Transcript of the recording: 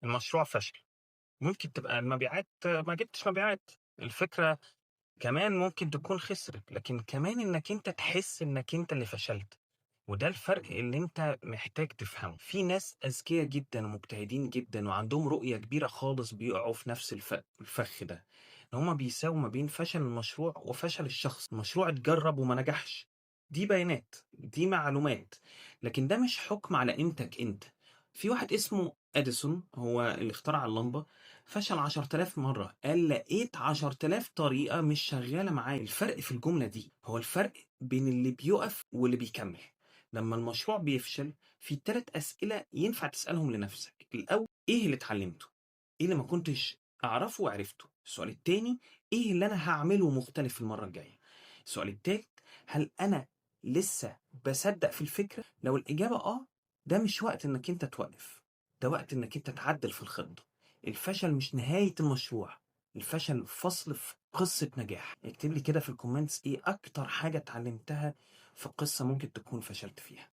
المشروع فشل، ممكن تبقى المبيعات ما جبتش مبيعات، الفكرة كمان ممكن تكون خسرت، لكن كمان إنك أنت تحس إنك أنت اللي فشلت، وده الفرق اللي أنت محتاج تفهمه. في ناس أذكيا جدًا ومجتهدين جدًا وعندهم رؤية كبيرة خالص بيقعوا في نفس الفخ ده، إن هم بيساووا ما بين فشل المشروع وفشل الشخص. المشروع اتجرب وما نجحش، دي بيانات، دي معلومات، لكن ده مش حكم على قيمتك أنت. في واحد اسمه أديسون هو اللي اخترع اللمبة، فشل 10,000 مرة، قال لقيت 10,000 طريقة مش شغالة معايا. الفرق في الجملة دي هو الفرق بين اللي بيقف واللي بيكمل. لما المشروع بيفشل في 3 أسئلة ينفع تسألهم لنفسك. الأول، إيه اللي اتعلمته؟ إيه اللي ما كنتش أعرفه وعرفته؟ السؤال التاني، إيه اللي أنا هعمله مختلف المرة الجاية؟ السؤال التالت، هل أنا لسه بصدق في الفكرة؟ لو الإجابة آه، ده مش وقت إنك أنت توقف، ده وقت إنك أنت تعدل في الخطة. الفشل مش نهاية المشروع، الفشل فصل في قصة نجاح. اكتب لي كده في ال comments ايه اكتر حاجة اتعلمتها في قصة ممكن تكون فشلت فيها.